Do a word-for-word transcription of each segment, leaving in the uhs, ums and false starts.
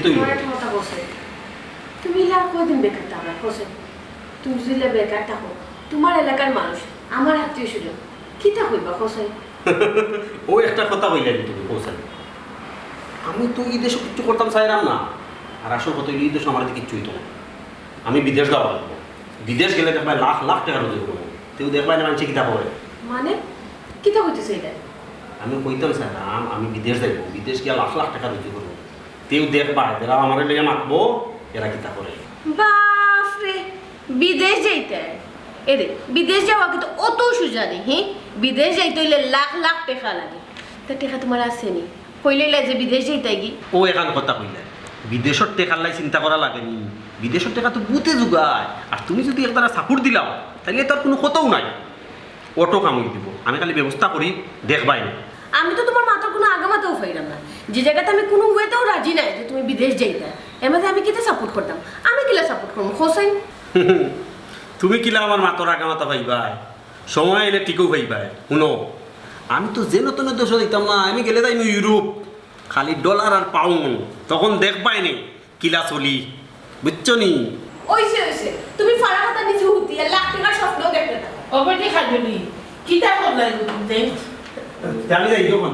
তুই আমার একটা কথা বলছে, তুমি ইলা আর কয়দিন বেকার থাকবা, হোসেন? তুমি যদি ইলা বেকার থাকো, তোমার এলাকার মানুষ, আমার আত্মীয় স্বজন, কিতা কইবা, হোসেন? ও একটা কথা কইলে তুমি, হোসেন, আমি তো ই দেশো কিচ্ছু করতাম চাইরাম না। আর আসল কথা অইলো, ই দেশো আমার কিচ্ছু অইতো না। আমি বিদেশ যাওয়া লাগবো। বিদেশ গেলে দেখবায় লাখ লাখ টেকা রুজি করবো। তেউ দেখবায় না মানষে কিতা করে। মানে, কিতা কইতেছে ইটা? আমি কইতাম চাইরাম, আমি বিদেশ যাইবো, বিদেশ গিয়া লাখ লাখ টেকা রুজি করবো। তেউ দেখবায়, যেরা আমারে লইয়া মাতবো, এরা কিতা করে। বাফরে, বিদেশ যাইতায়? এরে, বিদেশ যাওয়া কিতা অত সুজা নি, হি? বিদেশ যাইতে অইলে লাখ লাখ টেকা লাগে। তে টেকা তোমার আছে নি? কইলাইলা যে বিদেশ যাইতায়গি। ও এখান কথা কইলা। বিদেশর টেকার লাই চিন্তা করা লাগে নি। বিদেশর টেকা তো ভূতে জুগায়। আর তুমি যদি একদারা support দিলাও, তাইলে তো আর কুনু কথাউ নাই। অটো কামড় দিব। আমি খালি ব্যবস্থা করি, দেখবায় নি। আমি তো তোমার মাতর কুনু আগামাতাও পাইরাম না। যে জাগাত আমি কুনু ওয়েতেও রাজি নাই যে তুমি বিদেশ যাইতায়। এর মাঝে আমি কিতা support করতাম? আমি কিলা support করমু, হোসেন? তুমি কিলা আমার মাতর আগামাতা পাইবায়? সময় আইলে ঠিকউ পাইবায়। হুনো, আমি তো যেন তেন দেশো যাইতাম না, আমি গেলে যাইমু ইউরোপ। খালি ডলার আর পাউন্ড। তখন দেখবায় নি কিলা চলি, বুঝছো নি? অইছে, অইছে। তুমি ফাড়া কাটা নিচে হুতিয়া লাখ টেকার স্বপ্ন দেখতে থাকো। ও বেটি খাজুলি, কিতা করলাই গো তুমি? তে আমি যাই অখন।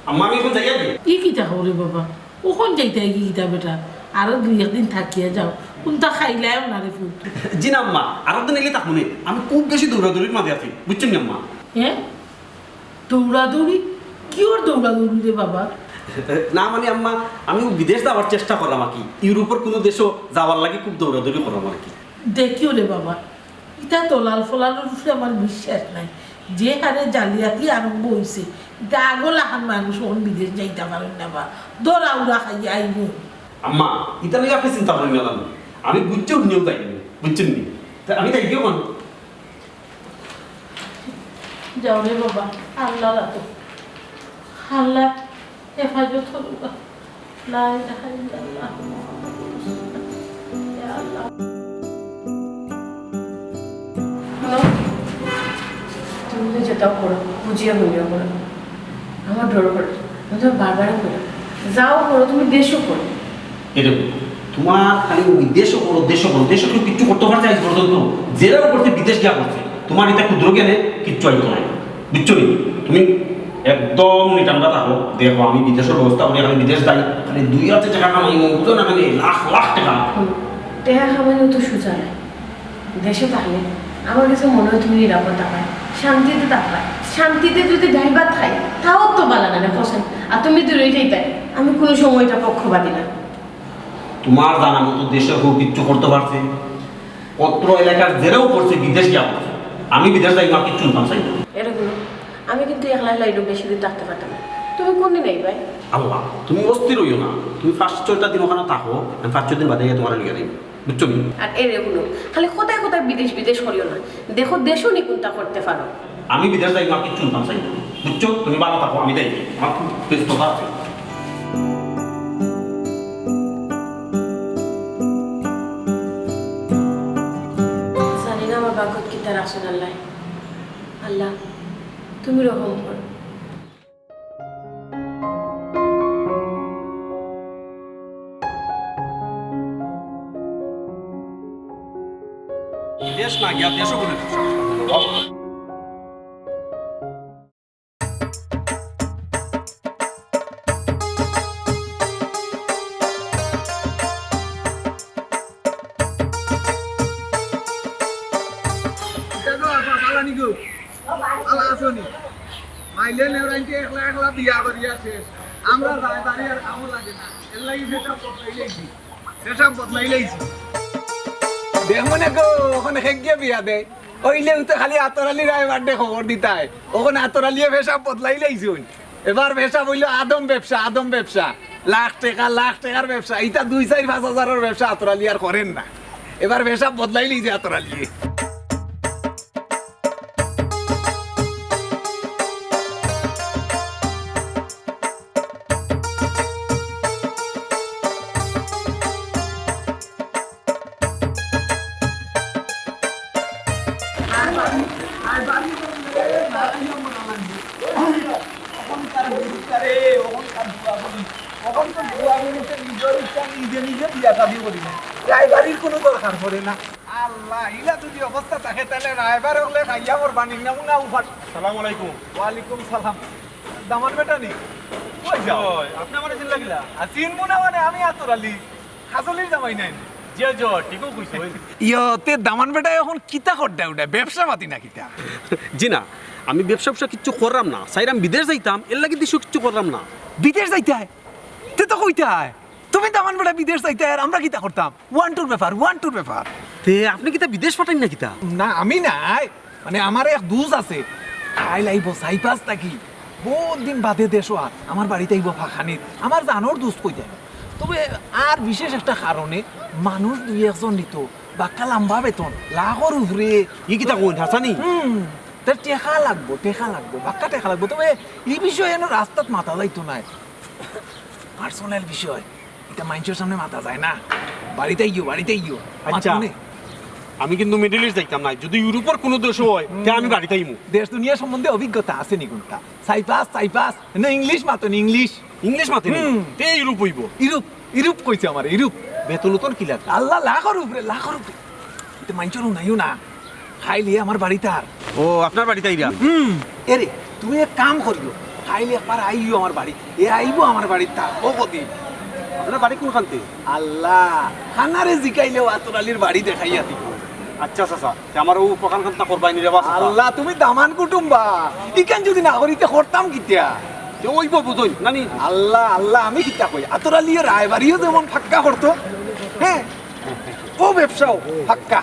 আম্মা, আমি অখন যাই আর কি। ই কিতা খবর রে বাবা? অখন যাইতায়গি কিতা বেটা? আরো দুই একদিন থাকিয়া যাও। কুন্তা খাইলায়ও না রে ফুত। জি না আম্মা, আরো দিন আইলে থাকমু নে। আমি খুব বেশি দৌড়াদৌড়ির মাঝে আছি, বুঝছইন নি আম্মা? হ্যাঁ? দৌড়াদৌড়ি? কিওর দৌড়াদৌড়ি রে বাবা? না মানে আম্মা, আমি বিদেশ যাওয়ার চেষ্টা কররাম আর কি। ইউরোপর কুনু দেশো যাওয়ার লাগি খুব দৌড়াদৌড়ি কররাম আর কি। দেখিও রে বাবা, ইতা দলাল ফলালর উপরে আমার বিশ্বাস নাই। যে হারে জালিয়াতি আরম্ভ অইছে, ইতা আগর লাখান মানুষ অখন বিদেশ যাইতা পারইন না বা, দৌড়া উড়া খাইয়া আইবো। আম্মা, ইতা লইয়া আপনে চিন্তা করইন না জানো। আমি বুঝছি উনিও যাইবো, বুঝছইন নি? তে আমি যাই অখন। যাও রে বাবা, আল্লাহ রাখো। আল্লাহ হেফাজত করুক। লা ইলাহা ইল্লাল্লাহ মুহাম্মাদুর রাসূলুল্লাহ। ইয়া আল্লাহ। হুনো, তুমি তো যেতাউ করো, বুঝিয়া হুনিয়া করো। আমার ডর করে। আমি তো বারবার করি, যাও করো, তুমি দেশো করো। এই দেখো, তোমার খালি ওই দেশো করো, দেশো করো, দেশো কেউ কিচ্ছু করতে পারছে আজ পর্যন্ত? যেরাও করছে, বিদেশ গিয়া করছে। তোমার ইতা ক্ষুদ্র জ্ঞানে কিচ্ছু আইতো নায়, বুঝছো নি? তুমি একদম নিটান্ডা থাকো। দেখো, আমি বিদেশর ব্যবস্থা করি, আমি বিদেশ যাই, খালি দুই হাতে টেকা কামাই, বুঝো না, মানে লাখ লাখ টেকা। হুনো, টেকা কামাইলে তো সুজা নায়। দেশো থাকলে আমার কাছে মনে হয় তুমি নিরাপদ থাকবায়, শান্তিতে থাকবায়। শান্তিতে যদি ডাইল ভাত খাই, তাও তো বালা নায় রে হোসেন। আর তুমি দূরেই যাইতায়, আমি কুনু সময় ইটা পক্ষপাতী না। তোমার জানা মতো দেশো কেউ কিচ্ছু করতে পারছে? অত্র এলাকার যেরাও করছে, বিদেশ গিয়া করছে। আমি বিদেশ যাই, আমার কিচ্ছু হুনতাম চাই না। এরে হুনো, আমি কিন্তু একলা একলা ইনো বেশি দিন থাকতে পারতাম না। তুমি কুন দিন আইবায়? আল্লাহ, তুমি অস্থির অইও না। তুমি পাঁচ ছয়টা দিন অখানো থাকো, আমি পাঁচ ছয় দিন বাদে গিয়া তোমারে লইয়া যাইমু। বুঝছো নি? আর এরে হুনো, খালি কথায় কথায় বিদেশ বিদেশ করিও না। দেখো, দেশো নি কুনতা করতে পারো। আমি বিদেশ যাই, আমার কিচ্ছু হুনতাম চাই না। বুঝছো? তুমি বালা থাকো, আমি যাই। আমার খুব ব্যস্ততা আছে। জানি না আমার ভাগ্যত কিতা রাখছইন আল্লায়। আল্লাহ, তুমি রহম করো। দেশ না গিয়া দেশো বলে। এটা তো আবার জ্বালানি গো। ভালা আছো নি? মাইলে নেওরাইতে একলা একলা বিয়া করিয়া শেষ। আমরা রায়বাড়ি আর কামও লাগে না। এর লাগি ফেশাব বদলাইলাইছি। ফেশাব বদলাইলাইছি। দেখমু নে গো, অখন হেগিয়ে বিয়া দেয়। অইলেউ তো খালি আতর আলী রায়বাড়িরে খবর দিতায়। অখন আতর আলীয়ে ফেশাব বদলাইলাইছইন। এবার ফেশাব অইলো আদম ব্যবসা, আদম ব্যবসা। লাখ টেকা, লাখ টেকার ব্যবসা। ইতা দুই, চাইর, পাঁচ হাজারর ব্যবসা আতর আলী আর করের না। এবার ফেশাব বদলাইলাইছে আতর আলীয়ে। নিজে নিজে বিয়া শাদি করি না, রায়বাড়ির কোনো দরকার পড়ে না। আল্লাহ, ইলা যদি অবস্থা থাকে, তাহলে রায়বার হলে খাইয়া মরবা, নিম্না মুনা উফার। সালাম আলাইকুম। ওয়ালাইকুম সালাম। দামান বেটা নি? কই যাও? ওই, আপনি আমারে চিনলা কিলা? আর চিনবো না মানে, আমি আতর আলী, খাজলির জামাই নায় নি? জি, জি, ঠিকও কইছো। ইয়ো, তে দামান বেটা এখন কিতা করডা উডা? ব্যবসা পাতি না কিতা? জি না, আমি ব্যবসা ব্যবসা কিচ্ছু কররাম না। চাইরাম বিদেশ যাইতাম, এর লাগি দেশো কিচ্ছু কররাম না। বিদেশ যাইতায়? তে তো কইতায়। তুমি দামান বেটা বিদেশ যাইতায় আর আমরা কিতা করতাম? ওয়ান টুর ব্যাপার, ওয়ান টুর ব্যাপার। তে আপনি কিতা বিদেশ পাঠাইন না কিতা? না, আমি নায়। মানে, আমার এক দুষ আছে। কাইল আইবো সাইপ্রাস থাকি। বহুত দিন বাদে দেশো আর আমার বাড়িত আইবো ফাখানিত। আমার জানোর দুষ কইতায়। তবে আর বিশেষ একটা কারণে মানুষ দুই একজন নিত। বাক্কা লাম্বা বেতন, লাখর উপরে। ই কিতা কইন, হাছানি? হুম, তার টেকা লাগবো, টেকা লাগবো, বাক্কা টেকা লাগবো। তবে ই বিষয়ে এনো রাস্তাত মাতা যাইতো নায়। পার্সোনাল বিষয়। ইতা মাইনষর সামনে মাতা যায় না। বাড়িত আইও, বাড়িত আইও। আচ্ছা। মাতমুনে। আমি কিন্তু মিডল ইস্ট যাইতাম না। যদি ইউরোপর কোনো দেশো হয়, তে আমি বাড়িত আইমু। দেশ দুনিয়া সম্বন্ধে অভিজ্ঞতা আছে নি কুনটা? Cyprus, Cyprus. না, ইংলিশ মাতইন, ইংলিশ। ইংলিশ মাতইন? হুম। তে ইউরোপ অইবো। ইউরোপ, ইউরোপ কইছে আমারে, ইউরোপ। বেতন উতন কিলা? আল্লাহ, লাখর উপরে, লাখর উপরে। ইতা মাইনষর হুনাইও না। কাইল হে আমার বাড়িত আর। ও, আপনার বাড়িত আইরা? হুম। এরে, তুমি এক কাম করিও, কাইল একবার আইও আমার বাড়িত। হে আইবো আমার বাড়িত, থাকবো কদিন। আপনার বাড়ি কোনখানতে? আল্লাহ, খানারে জিকাইলেও আতর আলীর বাড়ি দেখাইয়া দিবো। আচ্ছা চাচা, তে আমার অউ উপকার খানতা করবায় নি রে বা চাচা? আল্লাহ, তুমি দামান কুটুম বা, ইখান যদি না করি তে করতাম কিতা? তে অইবো বুঝইন, না নি? আল্লাহ, আল্লাহ, আমি কিতা কই? আতর আলীয়ে রায়বাড়িও যেমন ফাক্কা করতো, হ্যাঁ, অউ ব্যবসাও ফাক্কা।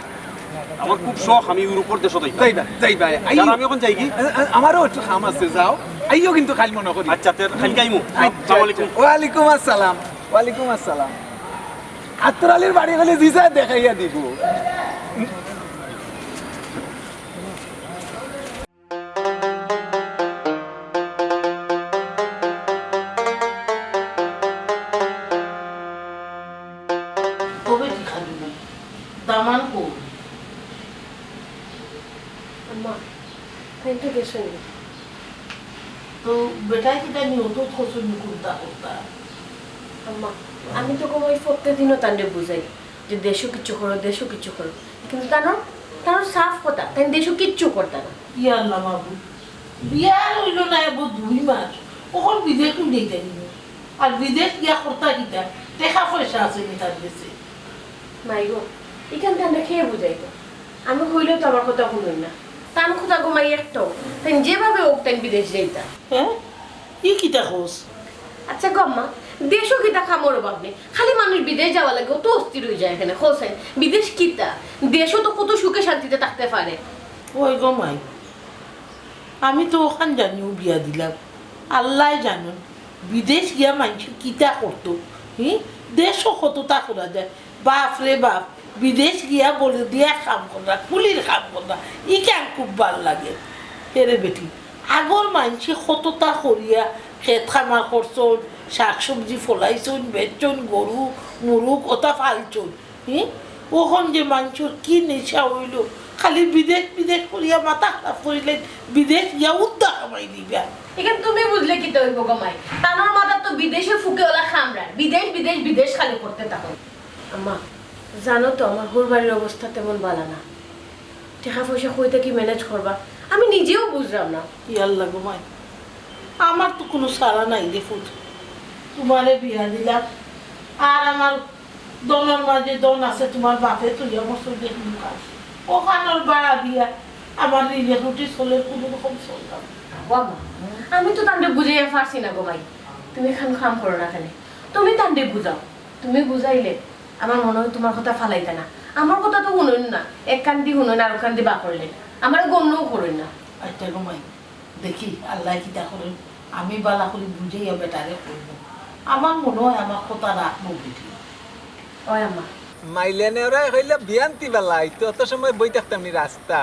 আমার খুব শখ, আমি ইউরোপর দেশো যাইতাম। যাইবা, যাইবা, আইও। আমি এখন যাইগি? আ-, আ-, আমারও একটু কাম আছে, যাও। আইও কিন্তু কাইল মনো করি। আচ্ছা, তে কাইলকে আইমু। আচ্ছা, আসসালামু আলাইকুম। আচ্ছা। ওয়ালাইকুম আসসালাম, ওয়ালাইকুম আসসালাম। আতর আলীর বাড়ি অইলে জি সাব দেখাইয়া দিবো। কবে কি খাবি না? দামান কই? আম্মা, তাইন তো গেছইন। তো বেটায় কিতা নিয়ত করছইন নি কুনতা করতা? আম্মা, আমি তো কই প্রত্যেক দিনও তানরে বুঝাই যে দেশো কিচ্ছু করো, দেশো কিচ্ছু করো, কিন্তু তানর, তানর সাফ কথা, তাইন দেশো কিচ্ছু করতা না। ইয়া আল্লাহ মাবুদ, বিয়া অইলো না এবো দুই মাস, অখন বিদেশ নিয়া যাইতায় নি? আর বিদেশ গিয়া করতা কিতা? টেকা পয়সা আছে নি তার গেছে? মাই গো, ইখান তানরে কে বুঝাইতো? আমি কইলেও তো আমার কথা হুনইন না। তান কথা গো মাই একটাউ, তাইন যেভাবে অউক তাইন বিদেশ যাইতা। হ্যাঁ? ই কিতা কস? আচ্ছা গো আম্মা, দেশো কিতা কামর অভাব নি? খালি মানুষ বিদেশ যাওয়ার লাগি অত অস্থির অইযায় কেনে, কও চাইন। বিদেশ কিতা? দেশো তো কত সুখে শান্তিতে থাকতে পারে। ওই গো মাই, আমি তো অখান জানিউ বিয়া দিলাম, আল্লায় জানইন বিদেশ গিয়া মাইনষে কিতা করতো। হি, দেশো কততা করা যায়। বাপ রে বাপ, বিদেশ গিয়া বলদিয়া কাম কররা, কুলির কাম কররা, ইখান খুব ভালা লাগে। এরে বেটি, আগর মাইনষে কততা করিয়া খেত খামার করছইন, শাক সবজি ফলাইছইন, বেচছইন, গরু, মুরুগ অতা পালছইন। হি? অখন যে মাইনষর কি নেশা অইলো, খালি বিদেশ বিদেশ করিয়া মাথা খারাপ করিলে বিদেশ গিয়া উদ্দা কামাই দিবা। ইখান তুমি বুঝলে কিতা অইবো গো মাই? তানর মাথাত তো বিদেশে ফুকে অলা কামরার, বিদেশ, বিদেশ, বিদেশ খালি করতে থাকইন। আম্মা, জানো তো আমার হউর বাড়ির অবস্থা তেমন ভালা না। টেকা পয়সা কই থাকি ম্যানেজ করবা, আমি নিজেও বুঝরাম না। ই আল্লাহ গো মাই, আমার তো কুনু চারা নাই রে পুত। তুমারে বিয়া দিলাম, আর আমার ধনর মাঝে ধন আছে, তুমার বাপে থইয়া মরছইন যে কুনু কাজ। অখানর ভাড়া দিয়া আমার ঋণে রুটি চলের, কুনু রকম চলতাম। বাবা, আমি তো তানরে বুঝাইয়া পারছি না গো মাই। তুমি ইখান কাম করো না কেনে? তুমি তানরে বুঝাও। তুমি বুঝাইলে আমার মনো অয় তুমার কথা ফালাইতা না। আমার কথা তো হুনইন না, এক কান্দি হুনইন, আরক কান্দি বার করিলে। আমারে গণ্যও করইন না। আচ্ছা গো মাই, দেখি আল্লায় কিতা করইন, আমি ভালা করি বুঝাইয়া বেটারে কইমু। আমার মনো অয় আমার কথা রাখমু বেটি। ওই আম্মা। মাইলেনে ওরা কইলে বিয়ান্তি বেলা, তো অত সময় বই থাকতাম নি রাস্তা।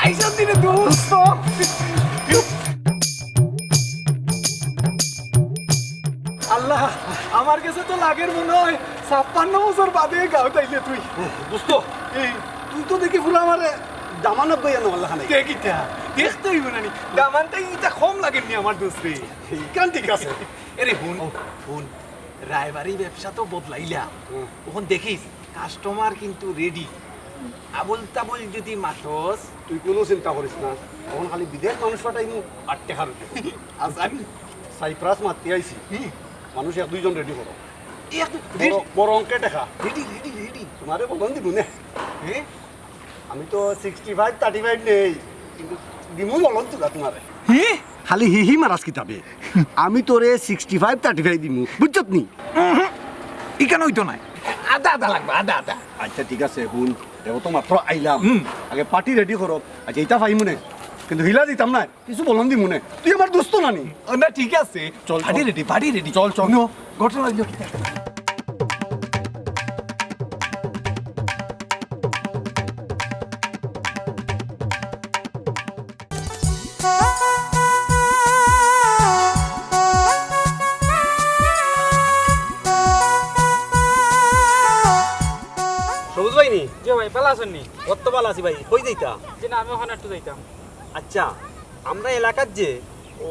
আইসা দিনে দোস্ত। মনে হয় ছাপ্পান্ন বছর বাদে গাঁওত আইলে তুই। দোস্ত, এই তুই তো দেখি পুরা আমারে দামান আব্বাইয়া নেওয়ার লাখান। দেখি তা, দেখতে অইব না নি? দামান তাই ইটা কম লাগেনি আমার দোস্ত রে। ইখান ঠিক আছে। এরে হুন, হুন, রায়বাড়ি ব্যবসা তো বদলাইলা। হুম। অখন দেখিস, কাস্টমার কিন্তু রেডি। আবুল তাবুল যদি মাতস। তুই কুনু চিন্তা করিস না, অখন খালি বিদেশ মানুষ পাঠাইমু আর টেকার উপরে। আজ আমি সাইপ্রাস মাতি আইছি, মানুষ এক দুইজন রেডি করো। এক দুই-, বড়, রেডি? বড় অঙ্কে টেকা। Ready, ready, ready. তুমারে বলন দিমু নে। হ্যাঁ? আমি তো সিক্সটি ফাইভ থার্টি ফাইভ নেই, কিন্তু দিমু বলন তুলা তুমারে। হ্যাঁ? খালি হি হি মারাস কিতাবে। আমি তোরে সিক্সটি ফাইভ থার্টি ফাইভ দিমু, বুঝছত নি? উহুম, ইখান অইতো নায়। আধা আধা লাগবো, আধা আধা। আচ্ছা, ঠিক আছে, হুন, দেখো তো মাত্র আইলাম। হুম। আগে পার্টি রেডি করো। আচ্ছা, ইটা পাইমু নে, কিন্তু হিলা দিতাম না, কিছু বলন দিমু নে। তুই আমার দোস্ত না নি? ও না, ঠিক আছে। চল, পার্টি চল। Ready, party ready. চল, চল। নো, ঘটনা অইলো কিতা? সবুজ ভাই নি? জি ভাই, ভালা আছইন নি? অত ভালা আছি ভাই, কই যাইতা? জি না, আমি অখানো একটু যাইতাম। আচ্ছা, আমরা এলাকাত যে ও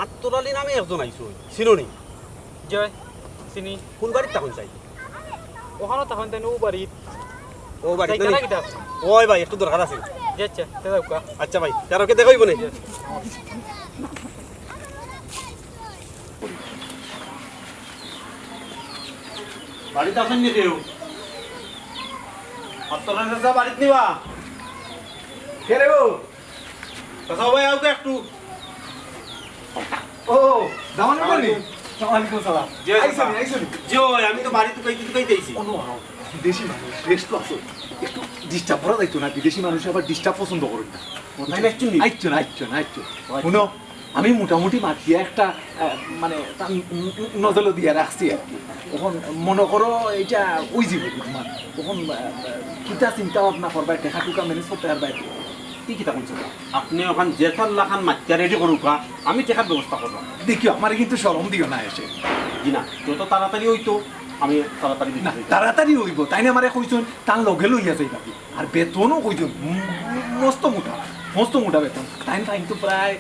আত্তর আলী নামে একজন আইছইন, চিনো নি? জি ভাই, চিনি। কুন বাড়িত থাকইন চাই? অখানো থাকইন তাইন, অউ বাড়িত। অউ বাড়িত যাইতা নি? না কিতা? ওই ভাই, একটু দরকার আছে। জি আচ্ছা, তে যাউক্কা। আচ্ছা ভাই, তার ওকে দেখাইব নি? বাড়িত আছইন নি কেউ? আত্তর আলী চাচা বাড়িত নি বা? কে রে ও? চাচা, ও ভাই, আউক্কা একটু। ও, দামান আলী? ওয়ালাইকুম সালাম। জি, আইছো নি, চাচা। আইছো নি? জি, ওই, আমি তো বাড়িত তুকাইতে তুকাইতে আইছি। ও, নো, আও। বিদেশি মানুষ, রেস্ট তো আছে। একটু ডিস্টার্ব করা যাইতো না, বিদেশি মানুষ আবার ডিস্টার্ব পছন্দ করেন না। ও, তাইলে একটু নি? আইচ্ছা, আইচ্ছা, আইচ্ছা। আচ্ছা। হুনো, আমি মোটামুটি মাতিয়া একটা, আহ, মানে, তার ন-, ন-, নজরও দিয়া রাখছি আর কি। অখন মনো করো, ইটা অইযিবো বুঝছো। অখন, আহ, কিতা চিন্তা ভাবনা করবায়, টেকা টুকা ম্যানেজ করতায় পারবায়? ই কিতা কইছো? আপনে অখান যেতার লাখান মাতিয়া রেডি করউক্কা, আমি টেকার ব্যবস্থা কররাম। দেখিও, আমারে কিন্তু শরম দিও না এসে। জি না, যত তাড়াতাড়ি অইতো, আমি তাড়াতাড়ি দিতে না, চাই। তাড়াতাড়ি অইবো। তাইন আমারে কইছইন, তান লগে লইয়া যাইবা। আর বেতনও কইছইন, উম, মস্ত মোটা, মস্ত মোটা বেতন। তাইন পাইন তো প্রায়,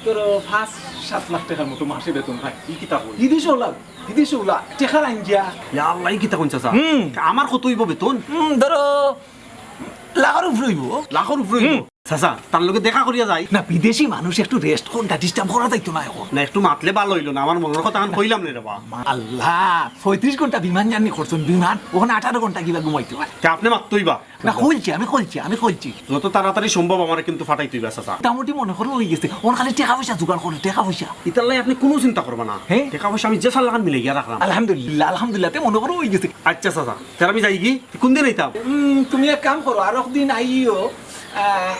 ধরো, পাঁচ সাত লাখ টেকার মতো মাসে বেতন পাইন। ই কিতা কইন? বিদেশি অলা, বিদেশি অলা, টেকার আইন গিয়া। ইয়া আল্লাহ, ই কিতা কইন চাচা? হুম। আমার কত অইবো বেতন? হুম, ধরো, লাখর উপরে অইবো। লাখর উপরে অইবো? হুম। চাচা, তান লগে দেখা করিয়া যাই। না, বিদেশি মানুষ একটু রেস্ট করতা, ডিস্টার্ব করা যাইতো না অখন। না, একটু মাতলে ভালা অইলো না, আমার মনর কথা অখন কইলাম নে রে বা। আল্লাহ, পঁয়ত্রিশ ঘন্টা বিমান জার্নি করছইন, বিমান, অখন আঠারো ঘন্টা কিবা ঘুমাইতো পারে। তে আপনে মাততো অইবা। না, কইলছি, আমি কইলছি, আমি কইলছি। যত তাড়াতাড়ি সম্ভব আমারে কিন্তু ফাটাইতো অইবা, চাচা। মোটামুটি মনো করো অইগেছে, অখন খালি টেকা পয়সা জোগাড় করো, টেকা পয়সা। ইতার লাগি আপনে কুনু চিন্তা করবা না। হ্যাঁ? টেকা পয়সা আমি যে সাল্লাখান মিলাইয়া রাখরাম। আলহামদুলিল্লাহ, আলহামদুলিল্লাহ, তে মনো করো অইগেছে। আচ্ছা চাচা, তে আমি যাইগি? কুন দিন আইতাম? উম, তুমি এক কাম করো, আরক দিন আইও, আহ,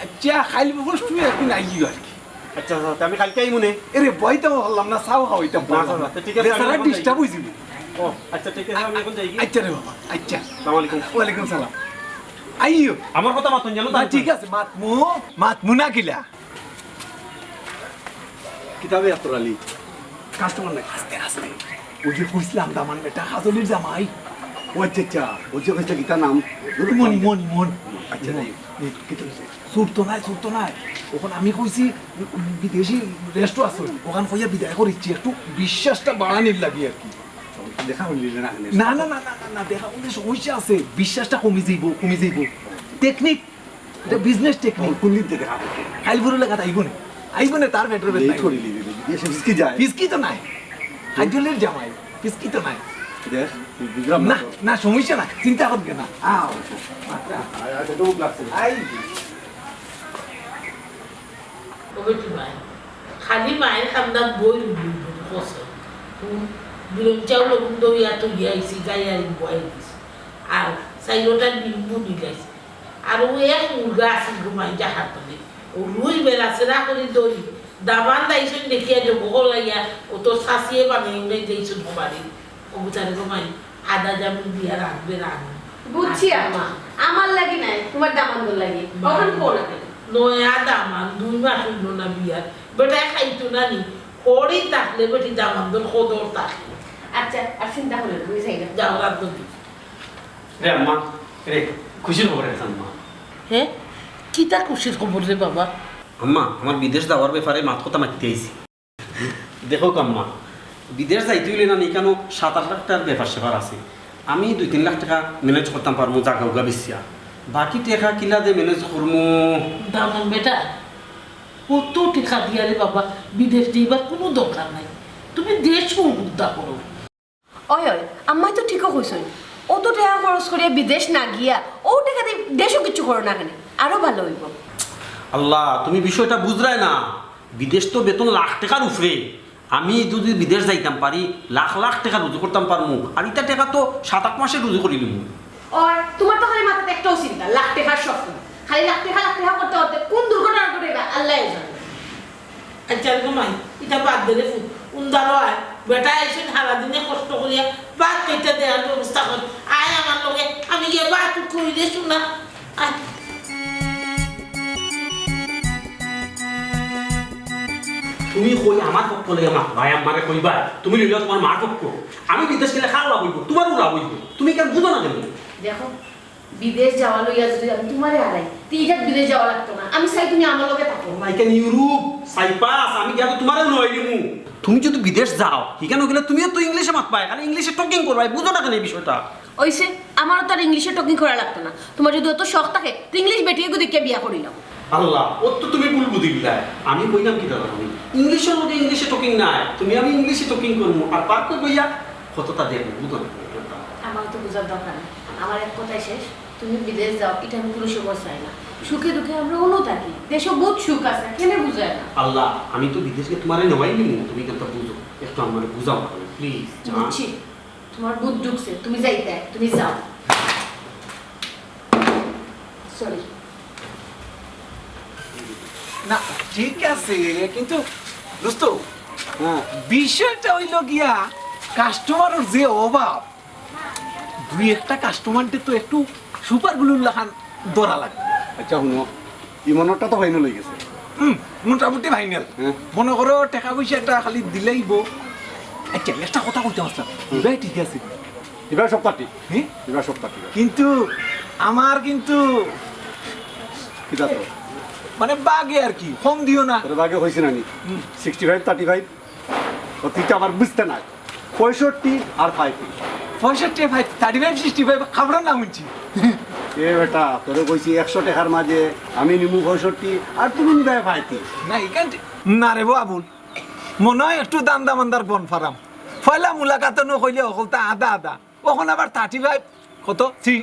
আচ্ছা, কাইল পরশু একদিন আইও আর কি। আচ্ছা, আচ্ছা, তে আমি কাইলকে আইমু নে। এরে, বইতাম পারলাম না, চাও খাওয়াইতাম না, পারলাম না, না। তে ঠিক আছে, আমি বেচারা এখন যাই। ডিস্টার্ব অইযিবো। ও, আচ্ছা, ঠিক আছে, আমি এখন যাইগি। আচ্ছা রে বাবা, আচ্ছা। আসসালামু আলাইকুম। ওয়ালাইকুম সালাম। আইও। আমার কথা মাতইন জানো তো? না, ঠিক আছে, মাতমু, মাতমু না কিলা? কিতাবে আত্তর আলী। কাস্টমার নাই। আস্তে, আস্তে। ওই যে কইছিলাম দামান বেটা, কাজলির জামাই। ও আচ্ছা, আচ্ছা। ওই যে কইছে কিতা নাম? মনি, মনি, মনি। আচ্ছা, মনি। যাই হোক। এ, কিতা কইছে? চুর তো নায়, চুর তো নায়। অখন আমি কইছি, বিদেশি রেস্টও আছে। অখান কইয়া বিদায় করিচ্ছি। একটু বিশ্বাসটা বাড়ানির লাগি আর কি। দেখা অইলে না, না, না, দেখা অইলে সমস্যা আছে। বিশ্বাসটা কমি যাইবো, কমি যাইবো। টেকনিক ইটা বিজনেস টেকনিক। কোন দিন থেকে খাবো? কাইল পরশু লাগাত আইবো নে। আইবো নে, তার পেটর ব্যথা লেট নাই। করি লিবি, লিবি। এসে ফিসকি যায়। ফিসকি তো নাই। কাজলির জামাই, ফিসকি তো নাই। দেখ, তুই বুঝলাম না না, তো। না, সমস্যা না। চিন্তা করবে না। আও। আচ্ছা, আচ্ছা, তো লাগছে। আই। ও বেটি ভাই, খালি মায়ের কান্দাত বই রুবি রুবি কসে। হুম, বিরন চাউল ওগুন দইয়া তো গিয়া আইছি, গাই আর বয়াই দিছি। আর চাইরোটা ডিম বুনি লাইছি। আর ও এক মুরগা আছিল ঘুমাই জাহার তলে। ও রুই বেলা সেরা করি দড়ি। দামান দাইছইন দেখিয়া যে বহল লাগিয়া, ও তোর শাশিয়ে বানাই উনাই দিয়েছইন হমারি। ও বুঝারে ঘুমাই, আদা জামুন দিয়া রাখবে রাখবে। বুঝছি আম্মা, আমার লাগি নাই, তোমার দামান্দর লাগি। মা, অখন কোন আগে? নয়া দামান, দুই মাস হইল না বিয়ার। বেটায় খাইতো না নি। খড়ি থাকলে বেটি দামান্দর কদর থাকে। আচ্ছা, আর চিন্তা করো না, আমি যাই না। যাও, রাত বন্ধু। রে আম্মা, রে, খুশির খবর আছে আম্মা। হে? কিতা খুশির খবর রে বাবা? আম্মা, আমার বিদেশ যাওয়ার ব্যাপারে মাত কথা মাততে আইছি। দেখো আম্মা, বিদেশ যাইতে অইলে না নি কেন সাত আট লাখ টেকার ব্যাপার স্যাপার আছে। আমি দুই তিন লাখ টেকা ম্যানেজ করতাম পারমু জাগা উগা বেচিয়া। বাকি টেকা কিলা যে ম্যানেজ করমু? দামান বেটা, অত টেকা দিয়া রে বাবা বিদেশ যাইবার কুনু দরকার নাই। তুমি দেশো উদ্ধার করো। ওই, ওই, আম্মায় তো ঠিকউ কইছইন। অত টেকা খরচ করিয়া বিদেশ না গিয়া, অউ টেকা দি দেশো কিচ্ছু করো না কেনে, আরো ভালা অইবো। আল্লাহ, তুমি বিষয়টা বুঝরায় না। বিদেশ তো বেতন লাখ টেকার উপরে। আমি যদি বিদেশ যাইতাম পারি, লাখ লাখ টেকা রুজি করতাম পারমু। আর ইতা টেকা তো সাত আট মাসে রুজি করিলিমু। ওই, তুমার তো খালি মাথাত একটাউ চিন্তা, লাখ টেকার স্বপ্ন। খালি লাখ টেকা, লাখ টেকা করতে করতে কুন দুর্ঘটনা ঘটাইবা, আল্লায় জানে। আচ্ছা রে মাই, ইতা বাদ দে রে ফুত। উন্দালো আয়, বেটা আইছইন হারা দিনে কষ্ট করিয়া, ভাত খাইতে দেওয়ার ব্যবস্থা কর। আয় আমার লগে, আমি গিয়া ভাত উঠাই রে সোনা। আয়। তুমি কই আমার পক্ষ লইয়া মাতবায়, আম্মারে কইবায়, তুমি লইলাও তুমার মার পক্ষ। আমি বিদেশ গেলে কার লাভ অইবো? তুমারউ লাভ অইবো। তুমি কেনে বুঝো না কেনে? দেখো, বিদেশ যাওয়া লইয়া যদি আমি তুমারে হারাই, তে ইটা বিদেশ যাওয়া লাগতো না। আমি চাই তুমি আমার লগে থাকো। না, ইখান ইউরোপ, সাইপ্রাস, আমি গিয়া তো তুমারেও লই নিমু। তুমি যদি বিদেশ যাও, হিখানো গেলে তুমিও তো ইংলিশে মাতবায়, খালি ইংলিশে টকিং করবায়, বুঝো না কেনে এই বিষয়টা? অইছে, আমারও তো আর ইংলিশে টকিং করা লাগতো না। তুমার যদি অত শখ থাকে, তে ইংলিশ বেটিগু দেখিয়া বিয়া করিলাও। আল্লাহ, অত তো তুমি ভুল বুঝিলায়। আমি কইলাম কিতা জানো নি? ইংলিশর লগে ইংলিশে টকিং নায়, তুমি আমি ইংলিশে টকিং করমু, আর পার্কে বইয়া কততা দেখমু, বুঝো না? আমার তো বুঝার দরকার নাই, আমার এক কথায় শেষ, তুমি বিদেশ যাও, ইটা আমি কুনু সময় চাই না। সুখে দুঃখে আমরা অনো থাকি, দেশো বউত সুখ আছে, কেনে বুঝায় না? আল্লাহ, আমি তো বিদেশ গিয়া তুমারে নেওয়াই নিমু, তুমি ইখানটা বুঝো, একটু আমারে বুঝাও না, প্লিজ, জান। বুঝছি, তুমার বুঝ ঢুকছে, তুমি যাইতায়, তুমি যাও। সরি। না, ঠিক আছে, কিন্তু দোস্ত, হ্যাঁ। বিষয়টা অইলো গিয়া কাস্টমারর যে অভাব, দুই একটা কাস্টমাররে তো একটু সুপার গ্লুর লাখান ধরা লাগবো। আচ্ছা, হুনো, ইমনরটা তো ফাইনাল অই গেছে। হুম, মোটামুটি ফাইনাল। হ্যাঁ। মনো করো, টেকা পয়সাটা খালি দিলাইবো। আচ্ছা, একটা কথা কইতাম আছলাম, হুম। ইবায় ঠিক আছে। ইবায় সব পার্টি। হ্যাঁ? ইবায় সব পার্টি। কিন্তু আমার কিন্তু কিতা তো? মানে, বাগে আর কি, কম দিও না। তোরে বাগে কইছি না নি? হুম। Sixty five, thirty five. ও, তুই তো আবার বুঝতে নাই। পঁয়ষট্টি আর ফাইভ। পঁয়ষট্টি আর five, thirty five, sixty five, খাবারর নাম হুনছি। এ বেটা, তোরে কইছি একশো টেকার মাঝে আমি নিমু পঁয়ষট্টি আর তুমি নিবায় ফাইভ। না, ইখান থে-, না রে বাবুল, মনো অয় একটু দান্দা মান্দার গন ফারাম। পয়লা মুলাকাতো নু কইলে হকলতা আধা আধা। অখন আবার থার্টি ফাইভ, কত? থ্রি,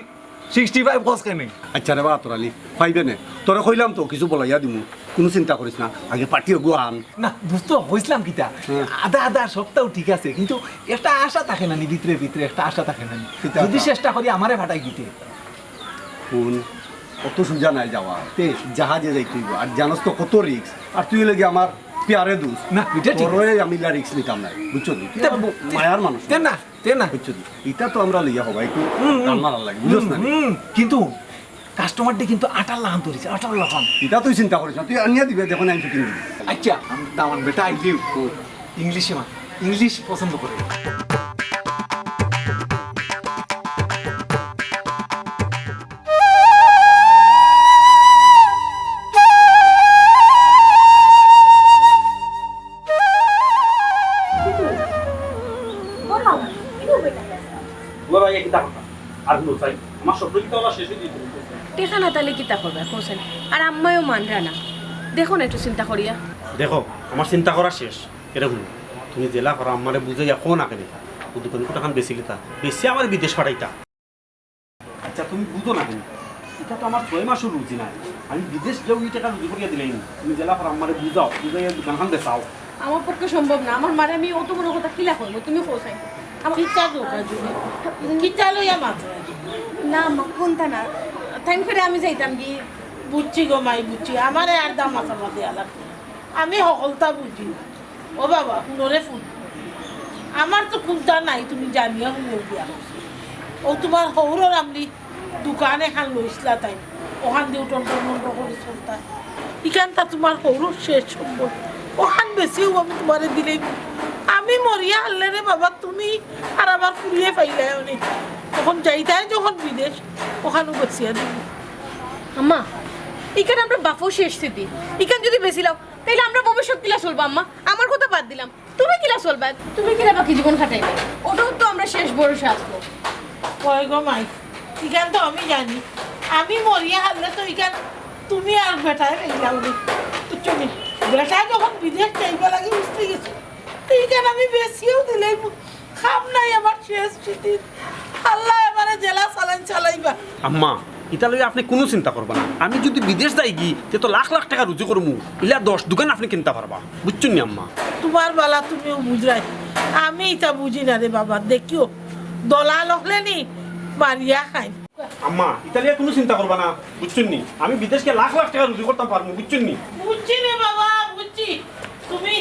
সিক্সটি ফাইভ কস কেনে? আচ্ছা রে বা আতর আলী, পাইবে নে। তোরে কইলাম তো কিছু বলাইয়া দিমু, কুনু চিন্তা করিস না, আগে পার্টি অগু আন। না, দোস্ত, কইছলাম কিতা? হুম। আধা আধা সবতাউ ঠিক আছে, কিন্তু একটা আশা থাকে না নি ভিতরে ভিতরে, একটা আশা থাকে না নি? কিতা যদি আশা? চেষ্টা করি আমারে ফাটাই দিতে। হুন, অত সুজা নায় যাওয়া। তে? জাহাজে যাইতে অইবো, আর জানোস তো কত রিস্ক। আর তুই অইলে গি আমার পিয়ারে দোস্ত। না, ইটা ঠিক আছে। তোরে আমি ইলা রিস্ক নিতাম নায়, বুঝছো নি? তুই তে, আমার তে, মায়ার মানুষ। তে না, তে না। বুঝছো নি? ইটা তো আমরা লইয়া হবা, একটু হুম, হুম। টান মারার লাগে, বুঝছস না? হুম, কিন্তু কাস্টমারটা কিন্তু আটার লাখান ধরিছে, আটার লাখান। ইটা তুই চিন্তা করিস না, তুই আনিয়া দিবে, দেখো না আমি ফিটিং দিবি। আচ্ছা, আমি দামান বেটা আইলেও হুম। ইংলিশে মা, ইংলিশ পছন্দ করে। বলো, কিতা কথা? আর হুনো চাই, আমার স্বপ্ন কিতা অলা শেষ অই যাইতো? টেকা না থাকলে কিতা করবে, কও চাই? আর আম্মায়ও মানরা না। দেখো না একটু চিন্তা করিয়া। দেখো, আমার চিন্তা করা শেষ। এরে হুনো, তুমি যেলা পারো আম্মারে বুঝাইয়া কও না কেনে, অউ দোকান কুটাখান বেচিলিতা, বেচিয়া আমারে বিদেশ ফাটাইতা। আচ্ছা, তুমি বুঝো না কেনে? ইটা তো আমার ছয় মাসর রুজি নায়। আমি বিদেশ গিয়াউ ই টেকা রুজি করিয়া দিলাইমু। তুমি যেলা পারো আম্মারে বুঝাও, বুঝাইয়া দোকানখান বেচাও। আমার পক্ষে সম্ভব না। আমার মারে আমি অত বড় কথা কিলা কইমু? তুমি কও চাই। আমার কিতা দরকার তুমি? কিতা লইয়া মাতো? না, আম্মা, কুন্তা না। তাইন ফিরে আমি যাইতাম কি? বুঝছি গো মাই, বুঝছি। আমারে আর দামাচাপা দেওয়া লাগতো না। আমি হকলতা বুঝি। ও বাবা, হুনো রে ফুত। আমার তো কুন্তা নাই, তুমি জানিয়া হুনো বিয়া করছো। অউ তুমার হউরর আমলি দোকান এখান লইছলা তাইন, অখান দিউ টন্টর মন্টর করি চলতা। ইখানতা তুমার হউরর শেষ সম্বল, অখান বেচিউ আমি তুমারে দিলাইমু। আমি মরিয়া হারলে রে বাবা, তুমি আর আমার ফুরিয়ে পাইলায় অনে। অখন যাইতায় যখন বিদেশ, অখানউ বেচিয়া দিমু। আম্মা, ইখান আমরার বাফর শেষ স্মৃতি। ইখান যুদি বেচিলাও, তাইলে আমরার ভবিষ্যৎ কিলা চলবো আম্মা? আমার কথা বাদ দিলাম, তুমি কিলা চলবায়? তুমি কিলা বাকি জীবন কাটাইবায়? অটাউ তো আমরার শেষ ভরসা আছলো। অয় গো মাই, ইখান তো আমি জানি। আমি মরিয়া হারলে তো ইখান তুমি আর বেটায় পাইলায় অনে। বুঝছো নি? বেটায় যখন বিদেশ যাইবার লাগি বুঝতে গেছে, তে ইখান আমি বেচিয়াউ দিলাইমু। কাম নাই আমার শেষ স্মৃতি। আল্লায় আমারে যেলা চালাইন চালাইবা। আম্মা, ইতা লইয়া আপনে কুনু চিন্তা করবা না। আমি যুদি বিদেশ যাইগি, তে তো লাখ লাখ টেকা রুজি করমু। ইলা দশ দুকান আপনে কিনতা পারবা। বুঝছইন নি আম্মা? তুমার বালা তুমিউ বুঝরায়। আমি ইতা বুঝি না রে বাবা। দেখিও, দলাল অকলে নি মারিয়া খাইন। আম্মা, ইতা লইয়া কুনু চিন্তা করবা না। বুঝছইন নি? আমি বিদেশ গিয়া লাখ লাখ টেকা রুজি করতাম পারমু। বুঝছইন নি? বুঝছি রে বাবা, বুঝছি। তুমি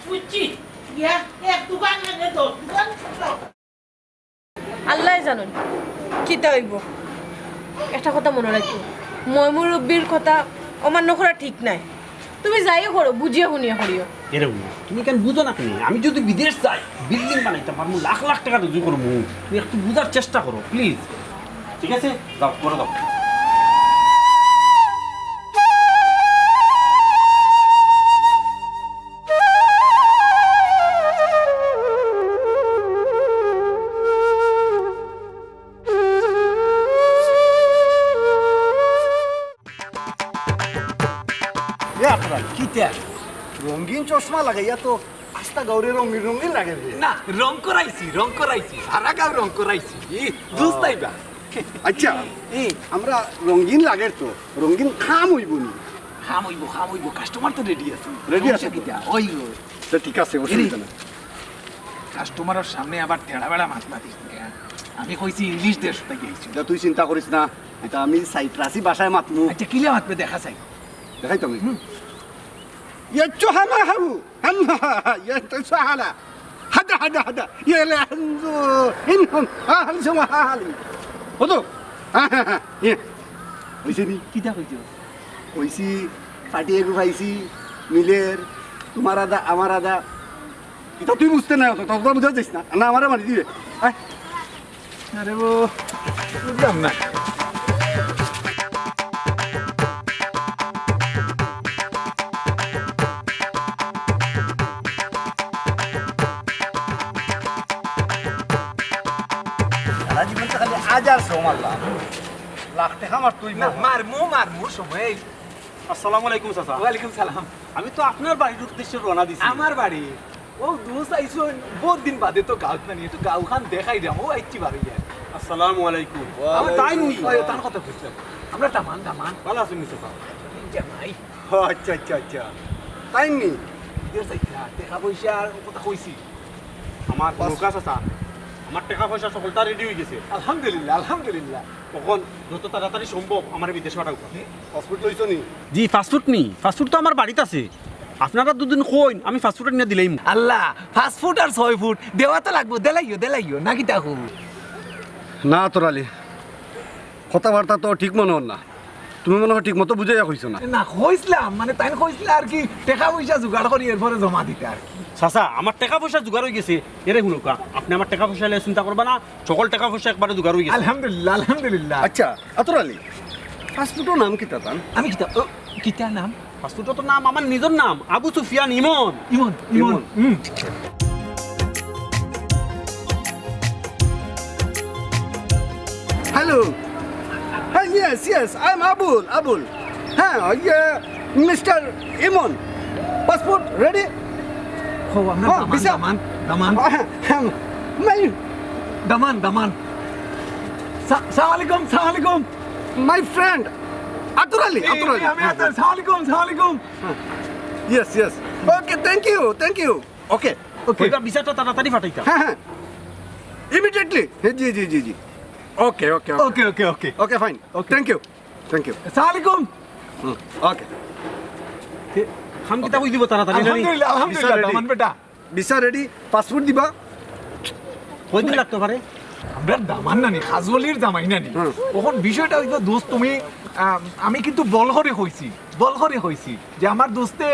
বুঝছি, এক, এক দুকান কেনে দশ দুকান। আল্লায় জানইন কিতা অইবো। একটা কথা মনো রাখিও, ময়-মুরব্বির কথা অমান্য করা ঠিক নায়। তুমি যাইও করো, বুঝিয়া হুনিয়া করিও। এরে হুনো, তুমি কেনে বুঝো না কেনে? আমি যুদি বিদেশ যাই, বিল্ডিং বানাইতাম পারমু, লাখ লাখ টেকা রুজি করমু। তুমি একটু বুঝার চেষ্টা করো, প্লিজ। ঠিক আছে? যাও, করো, যাও। ইয়া, আপনার কিতা? রঙিন চশমা লাগাইয়া তো আস্তা গাউরে রঙিন রঙিন লাগে রে। না, রং করাইছি, রং করাইছি, সারা গাউ রং করাইছি। ই, দুষ তাইবা? আচ্ছা, ই। আমরা রঙিন লাগের তো, রঙিন কাম অইবো নি? কাম অইবো, কাম অইবো, কাস্টমার তো রেডি আছে। রেডি আছে সমস্যা তো? কিতা? অইবো। তে ঠিক আছে, অসুবিধা নাই। কাস্টমারর সামনে আবার তেড়া বেড়া মাত মাতিস না। আমি কইছি ইংলিশ দেশ থাকি আইছি। ইতা তুই চিন্তা করিস না, ইতা আমি সাইপ্রাসি ভাষায় মাতমু। আচ্ছা, কিলা মাতবে দেখা চাই। দেখাইতাম নি? হুম। ইয়াচ্চু হামা হাবু, হামা, ইয়াচ্চু সাহালা। হাদা, হাদা, হাদা। ইয়েলে হানজু, ইনহুম, আহাল সুমা হালি। হতো? হা, হা, হা, ইয়ে। অইছে নি? কিতা কইছো? কইছি, ফাটিয়ে গু পাইছি, মিলের, তুমার আদা, আমার আদা। ইতা তুই বুঝতে না, অত, তত বুঝা যাইস না। না, আমারে মারি দিবে। আয়। আরে বো, বুঝলাম না। সারা জীবন তো খালি আজ আর সৌ মারলাম। লাখ টেকা মার তুই না, মার। মারমু, মারমু সময়। আসসালামু আলাইকুম চাচা। ওয়ালাইকুম সালাম। আমি তো আপনার বাড়ির উদ্দেশ্যে রওনা দিছি। আমার বাড়ি? ও দোস্ত আইছো, বহুত দিন বাদে তো গাউত নানি, একটু গাউখান দেখাই দাম, ও আইছি বাড়ি যায়। আসসালামু আলাইকুম। আমার তাই নি? ওই, তার কথা বুঝলাম। আমরা দামান, দামান। ভালা আছইন নি চাচা? জামাই। ও আচ্ছা, আচ্ছা, আচ্ছা। তাই নি? বিদেশ যাইতা, টেকা পয়সার কথা কইছি। আমার বাস। নৌকা চাচা, আমার টেকা পয়সা সকলটা রেডি অই গেছে। আলহামদুলিল্লাহ, আলহামদুলিল্লাহ। অখন যত তাড়াতাড়ি সম্ভব আমারে বিদেশ পাঠাও। পাসপোর্ট লইছো নি? জি, পাসপোর্ট নি, পাসপোর্ট তো আমার বাড়িত আছে। আপনারা দুদিন কইন, আমি পাসপোর্ট আনিয়া দিলাইমু। আল্লাহ, পাঁচ ফুট আর ছয় ফুট দেওয়া তো লাগবো, দেলাইও, দেলাইও, না কিতা কও? না আতর আলী, কথাবার্তা তো ঠিক মনো অর না। তুমি মনো অয় ঠিক মতো বুঝাইয়া কইছো না। না, কইছলাম, মানে, তাইন কইছলা আর কি, টেকা পয়সা জোগাড় করি এরপরে জমা দিতা আর কি। চাচা, আমার টেকা পয়সা জোগাড় অই গেছে। এরে হুনউক্কা, আপনে আমার টেকা পয়সা লইয়া চিন্তা করবা না, সকল টেকা পয়সা একবারে জোগাড় অই গেছে। আলহামদুলিল্লাহ, আলহামদুলিল্লাহ। আচ্ছা, আতর আলী, পাসপোর্টর নাম কিতা তান? আমি কিতা, ও, কিতা নাম? পাসপোর্টর তো নাম আমার নিজর নাম, আবু সুফিয়ান ইমন। ইমন, ইমন। ইমন। হুম। হ্যালো। হ্যাঁ, yes, yes, I am Abul, Abul. হ্যাঁ, ইয়ে, মিস্টার ইমন, পাসপোর্ট রেডি? হো, আমরা হ্যাঁ, দামান, ভিসা। দামান, দামান। হ্যাঁ, হ্যাঁ, my দামান, দামান। সা-, সালাম আলাইকুম, সালাম আলাইকুম। My friend, আতর আলী, এই, আতর আলী। আমি আতর, সালাম আলাইকুম, সালাম আলাইকুম। হ্যাঁ। Yes, yes. Okay, thank you, thank you. Okay. Okay. কইবা ভিসাটা তাড়াতাড়ি পাঠাইতা। হ্যাঁ, হ্যাঁ। Immediately. হ্যাঁ, জি, জি, জি, জি। Okay, okay, okay. Okay, okay, okay. Okay, fine. Okay. Thank you. Thank you. সালাম আলাইকুম। হুম, okay. তে, খাম কিতা কই দিব তাড়াতাড়ি, না নি? আলহামদুলিল্লাহ, আলহামদুলিল্লাহ, ভিসা রেডি। দামান বেটা। ভিসা রেডি, পাসপোর্ট দিবা। কয়দিন লাগতো পারে? আমরা দামান নানি, খাজুয়ালির জামাই নানি। হুম। অখন বিষয়টা অইলো, দোস্ত, তুমি, আহ, আমি কিন্তু বল করি কইছি, বল করি কইছি যে আমার দোস্তে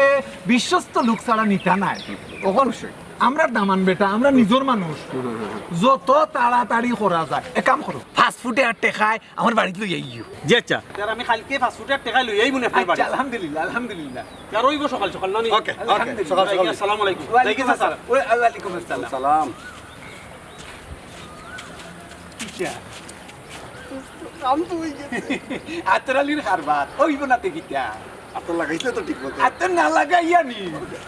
বিশ্বস্ত লোক ছাড়া নিতা নায়। অখন অবশ্যই। আমরার দামান বেটা, আমরা নিজর মানুষ। যত তাড়াতাড়ি করা যায়। এক কাম করো, পাঁচ ফুটে আর টেকায় আমার বাড়িত লই আইও। জি আচ্ছা। স্যার, আমি কাইলকে পাঁচ ফুটে আর টেকায় লই আইমু নে আপনার বাড়িত। আচ্ছা, আলহামদুলিল্লাহ, আলহামদুলিল্লাহ। স্যার, অইবো সকাল সকাল, না নি? ওকে, ওকে, আলহামদুলিল্লাহ। সকাল সকাল। আসসালামু আলাইকুম। ওয়ালাইকুম দেখি স্যার। আসসালাম। ওয়া-, ওয়ালাইকুম আসসালাম। সালাম। কিতা? আতর আলীর কারবার, অইবো না তে কিতা? আতর লাগাইছে তো ঠিক মতো। আতর না লাগাইয়া নি।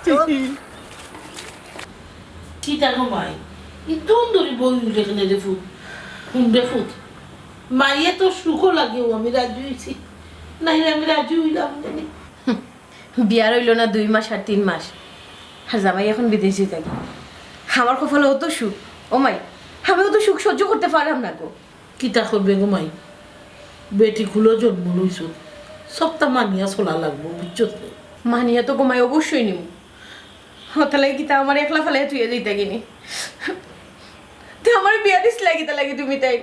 চল। কিতা গো মাই? ইতদিন ধরি বই উঠে কেনে রে ফুত? হুন রে ফুত। মাইয়ে তো সুখও লাগেও আমি রাজি অইছি। নাইলে আমি রাজি অইলাম না নি। বিয়ার অইলো না দুই মাস আর তিন মাস। আর জামাই এখন বিদেশ যাইতাগি। আমার কপালো অত সুখ। ও মাই, আমি অত সুখ সহ্য করতে পারলাম না গো। কিতা করবে গো মাই? বেটি কুলো জন্ম লইছো। সবতা মানিয়া চলা লাগবো, বুঝছো তো? মানিয়া তো গো মাই অবশ্যই নিমু। হতালাই কিতা আমার একলা ফালাই তুইয়া যাইতাগি নি? তে আমার বিয়া দিছিলা কিতা লাগি তুমি তাই?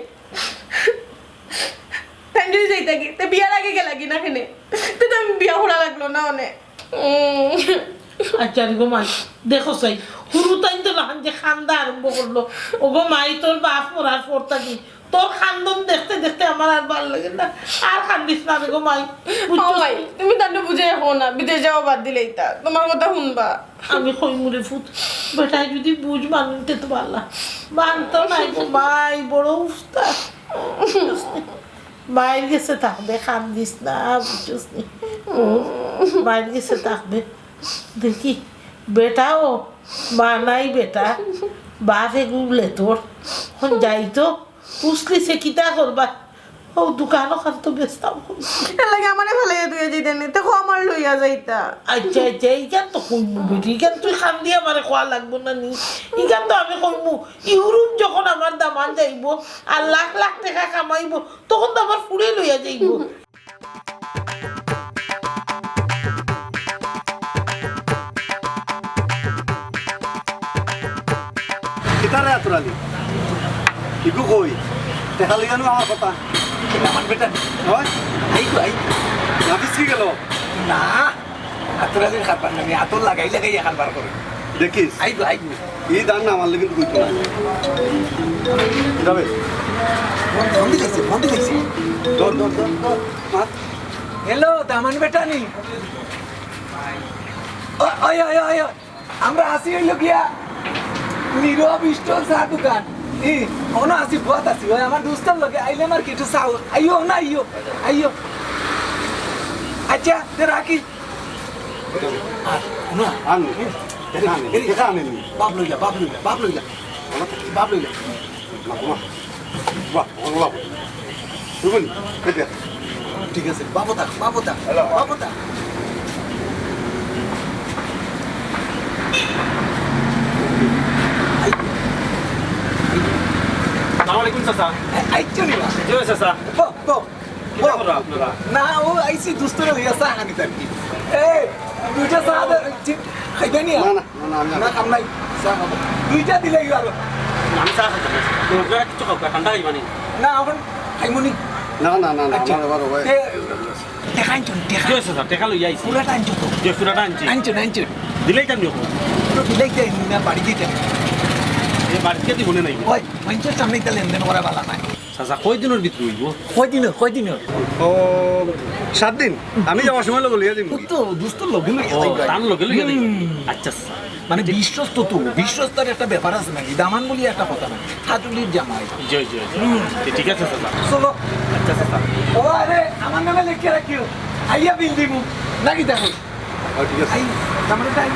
তাই যদি যাইতাগি, তে বিয়ার আগে গেলাগি না কেনে? তে তো আমি বিয়া করা লাগলো না অনে। উম। আচ্ছা রে গো মাই, দেখো চাই, হুরু তাইন তো লাখান যে কান্দা আরম্ভ করলো। ও গো মাই, তোর বাপ মরার পর থাকি তোর কান্দন দেখতে দেখতে আমার আর ভালা লাগে না। আর কান্দিস না রে গো মাই, বুঝছো? ও মাই, তুমি তানরে বুঝাইয়া কও না, বিদেশ যাওয়া বাদ দিলাইতা, তোমার কথা হুনবা। আমি কইমু রে ফুত, বেটায় যদি বুঝ মানতে তো ভালা, মানতো নায় গো মাই, বড় উস্তাদ। মাইর গেছে থাকবে, কান্দিস না, বুঝছস নি? মাইর গেছে থাকবে। দেখি, বেটাও মা নাই বেটা, বাপ এগুলে তোর। এখন যাই তো, উসলিছে কিতা করবা? ও দোকানও খান তো বেচতাম। এর লাগি আমারে ফালাইয়া তুই যাইতে নি, দেখো আমার লইয়া যাইতা। আচ্ছা, আচ্ছা, এইখান তো কইমু বেটি, এইখান তুই কান্দি আমারে কওয়া লাগবো না নি। এইখান তো আমি কইমু, ইউরোপ যখন আমার দামান যাইবো আর লাখ লাখ টেকা কামাইবো, তখন তো আমার ফুড়ে লইয়া যাইবো। কিতা রে আতর আলী? ইগু কই? টেকা লইয়া নু আমার কথা। আমার বেটা। হয়? I go, I go. নাফিস কি গেল? না। আতর আলীর কারবার নামে আতর লাগাই লাগাই কারবার করে। দেখিস? I go, I go. এই দান না মারলে কিন্তু কইতো না। যাবে। ফোন দিলাইছে, ফোন দিলাইছে। ধর, ধর, ধর, ধর। মার। হ্যালো, দামান বেটা নি? ও, ওই, ওই, ওই, ওই। আমরা আছি অইলো গিয়া নীরব স্টল চা দোকান। ই, অনো আছি, বত আছি। ওই আমার দোস্তর লগে আইলে আমার কিছু চাও। আইও না, আইও, আইও। আচ্ছা, তে রাখি। আর, না। আনু, দেখা আনে, দেখা আনে নি। বাপ লইলা, বাপ লইলা, বাপ লইলা। বাপ লইলা। না, তোমার। বাহ, বাহ, বাহ। বুঝলি? এই দেখ। ঠিক আছে, বাবু থাক, বাবু থাক, হ্যালো। বাবু থাক। আসসালামু আলাইকুম চাচা। আইচ্ছা নি বা? জি চাচা। বাহ, বাহ। কিতা কররা আপনারা? না, ও আইছি দোস্তরে লইয়া চা খানিত আর কি। এই, দুইটা চা দে, জি, খাইবে নি? না, না, না, না, আমি না, খাম নাই। চা খাবো। দুইটা দিলে কি আরো? আমি চা খাইতাম না। আপনারা কিচ্ছু খাওকা, ঠান্ডা খাইবা নি? না, এখন খাইমু নি। না, না, না, না, আচ্ছা। আমার আবার ওই তে, টেকা আনছো নি, টেকা? জি, চাচা, টেকা লইয়া আইছি। পুরাটা আনছো তো? জি, পুরাটা আনছি। আনছো না, আনছো? দিলেই তো আমি নেবো। তো দিলেই তো না, বাড়ি দিতে। এ, বাড়িত গিয়া দিবো নে নাই? ওই, মানুষের সামনে ইতা লেনদেন করা ভালা নায়। চাচা, কয় দিনর ভিতরে অইবো? কয় দিনর, কয় দিনর? ও, সাত দিন। আমি যাওয়ার সময় লগে লইয়া দিমু। ও তো দোস্তর লগে লইয়া ও, যাইবা। তার লগে লইয়া যাইবা। হুম। আচ্ছা, আচ্ছা। মানে বিশ্বস্ত তো, বিশ্বস্তর একটা ব্যাপার আছে নাকি? দামান বলি একটা কথা নাকি? হাজুলির জামাই। জি, জি, জি। হুম। এ, ঠিক আছে, চাচা। চলো। আচ্ছা, চাচা। ও, আরে, আমার নামে লেখিয়া রাখিও। আইয়া বিল দিমু। নাকি দেখো? ও, ঠিক আছে। আই, দামানর টাইম।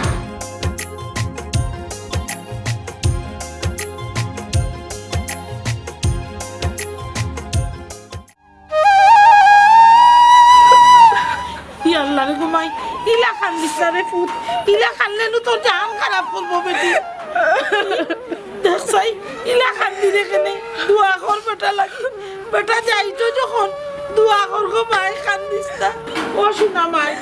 ইয়া আল্লাহ রে গো মাই, ইলা কান্দিস না রে পুত, ইলা কান্দলে নু তোর জান খারাপ করবো বেটি। দেখ চাই, ইলা কান্দি রে কেনে, দোয়া কর বেটা লাগি। বেটা যাইতো যখন, দোয়া কর গো মাই, কান্দিস না। ও সোনা মাই,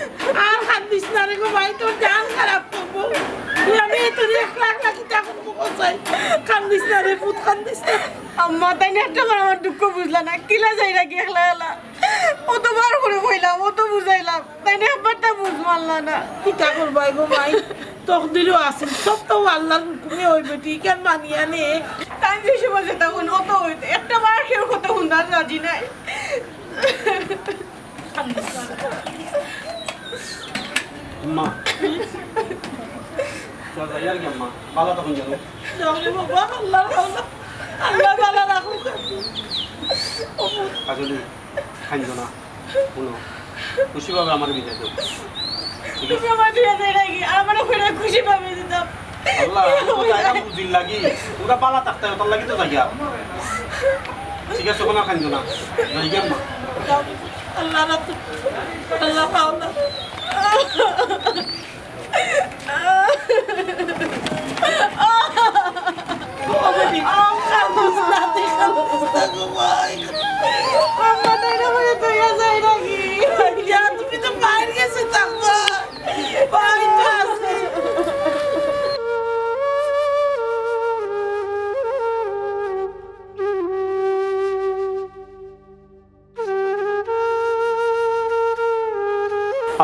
আর কান্দিস না রে গো মাই, তোর জান খারাপ করবো। আমি তোর এক লাখ লাখ টাকা করবো গো চাই। কান্দিস না রে পুত, কান্দিস না। আম্মা, তাইন একটা বার আমার দুঃখ বুঝলা না, কিলা যাইরাগি একলা একলা। অতবার করি কইলাম, অত বুঝাইলাম, তাইন একবারতা বুঝ মানলা না। কিতা করবায় গো মাই, তকদিরো আছিল, সব তো আল্লার হুকুমে অইবো, ঠিক আর মানিয়া নে। তাইন যে সময় যেতা কইন, অতা অইতো, একটা বার কেউর কথা হুনতাম রাজি নায়। আম্মা। চল যাই আর কি আম্মা, ভালা থাকইন জানো। যাও রে বাবা, আল্লাহ, আল্লাহ, আল্লাহ ভালা রাখুক। আসলে, কাইন্দো না। হুনো, খুশিভাবে আমারে বিদায় দেও। ঠিক আছে? তুমি আমার বিয়া দেয় নাকি? আমারে কইরা খুশিভাবে দিতাম। আল্লাহ, আমি তো জায়গা বুঝির লাগি। ওরা ভালা থাকতে, ওটার লাগি তো জায়গা। ঠিক আছে, কোনো কাইন্দো না। যাই গিয়া আম্মা। আল্লাহ রাখুক। আল্লাহ পাও না।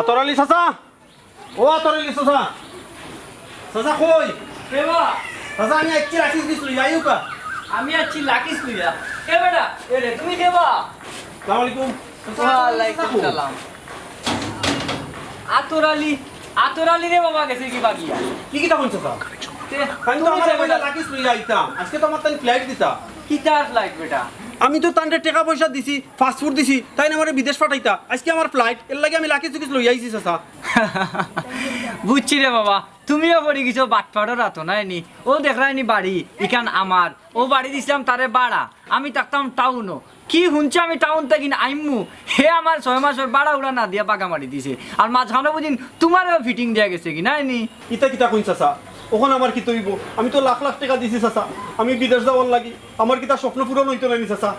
আতর আলী চাচা, ও আতর আলী চাচা, চাচা কই? কে বা? চাচা, আমি আইছি লাকিস বিস লইয়া, আইউক্কা। আমি আইছি লাকিস লইয়া। কে বেটা? এ রে, তুমি কে বা? আসসালামু আলাইকুম। ওয়ালাইকুম সালাম। আতর আলী, আতর আলী রে বাবা গেছে কিবা গিয়া। কি কিতা কইন চাচা? তে, তাইন তো তুমি আমারে কে কইলা বেটা? লাকিস লইয়া আইতাম। আজকে তো আমার তাইন ফ্লাইট দিতা। কিতার ফ্লাইট বেটা? আমি তো তানরে টেকা পয়সা দিছি, পাসপোর্ট দিছি, তাইন আমারে বিদেশ পাঠাইতা। আজকে আমার ফ্লাইট, এর লাগি আমি লাকিস লুকিস লইয়া আইছি চাচা। বুঝছি রে বাবা, তুমিও পড়ি গেছো বাটপারর আতো, নায় নি? অউ দেখরায় নি বাড়ি, ইখান আমার। অউ বাড়ি দিছলাম তারে ভাড়া। আমি থাকতাম টাউনো। কি হুনছি আমি টাউন থাকি আইমু, হে আমার ছয় মাসর ভাড়া উড়া না দিয়া বাগা মারি দিছে। আর মাঝখানো বুঝিন তুমারেও ফিটিং দিয়া গেছে গি, নায় নি? ইতা কিতা কইন চাচা? অখন আমার কিতা অইবো? আমি তো লাখ লাখ টেকা দিছি চাচা, আমি বিদেশ যাওয়ার লাগি। আমার কিতা স্বপ্ন পূরণ অইতো নায় নি চাচা?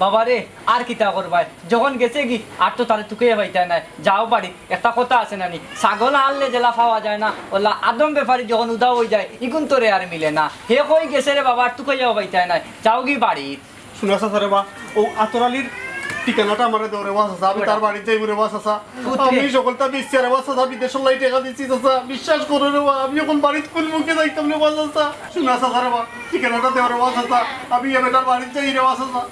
বাবারে, আর কিতা করবায়? যখন গেছে গি, আর তো তারে তুকাইয়া পাইতায় নায়। যাও বাড়িত, একটা কথা আছে না নি, ছাগল হারলে যেলা পাওয়া যায় না, অলা আদম বেপারী যখন উধাও অইযায়, ইগুন তরে আর মিলে না। হে কই গেছে রে বাবা, আর তুকাইয়াও পাইতায় নায়। যাও গি বাড়িত। হুনো চাচা রে বা, অউ আতর আলীর ঠিকানাটা আমারে দেও রে বা চাচা, আমি তার বাড়িত যাইমু রে বা চাচা। পুত্রে। আমি সকলতা বেচিয়া রে বা চাচা, বিদেশর লাগি টেকা দিছি চাচা, বিশ্বাস করো রে বা, আমি অখন বাড়িত কুন মুখে যাইতাম রে বা চাচা। হুনো চাচা রে বা, ঠিকানাটা দেও রে বা চাচা, আমি এ বেটার বাড়িত যাই রে বা চাচা।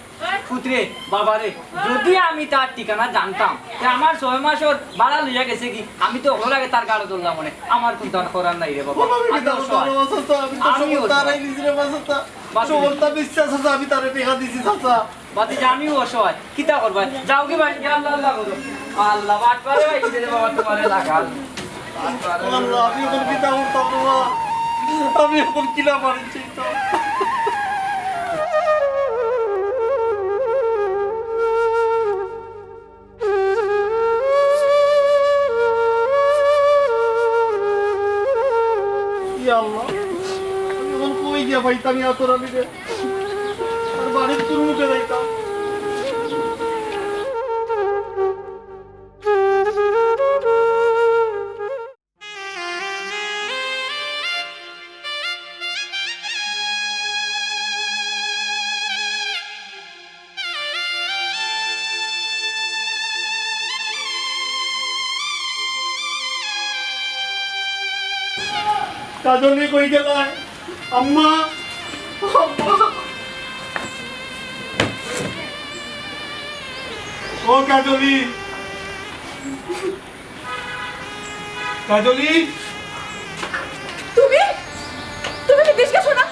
পুত্রে, বাবারে, যুদি আমি তার ঠিকানা জানতাম, তে আমার ছয় মাসর ভাড়া লইয়া গেছে গি, আমি তো অখনর আগে তার গাড়ো ধরলাম অনে। আমার কুন্তা করার নাই রে বাবা। বাবা, আমি আমি তো কিতা করতাম অসহায়। রে বা চাচা, আমি তো আমি সকলতা অসহায়। হারাই দিছি রে বা চাচা। বাবা। সকলতা বেচিয়া চাচা, আমি তারে টেকা দিছি চাচা। বাতিজা, আমিও অসহায়, কিতা করবায়? যাও গি বাড়িত গিয়া আল্লাহ আল্লাহ করো। আল্লাহ, বাটপারে ভাই, কিসে রে বাবা তুমারে লাগাল? আল্লাহ, আমি অখন কিতা করতাম বাবা? আমি অখন কিলা বাড়িত যাইতাম? ইয়া আল্লাহ, আমি অখন কই গিয়া পাইতাম ইয়া আতর আলীরে? আর বাড়িত কুন মুখে যাইতাম? কাজলি কই গেলায়? আম্মা, আম্মা, ও কাজলি। কাজলি? তুমি? তুমি বিদেশ গেছো না?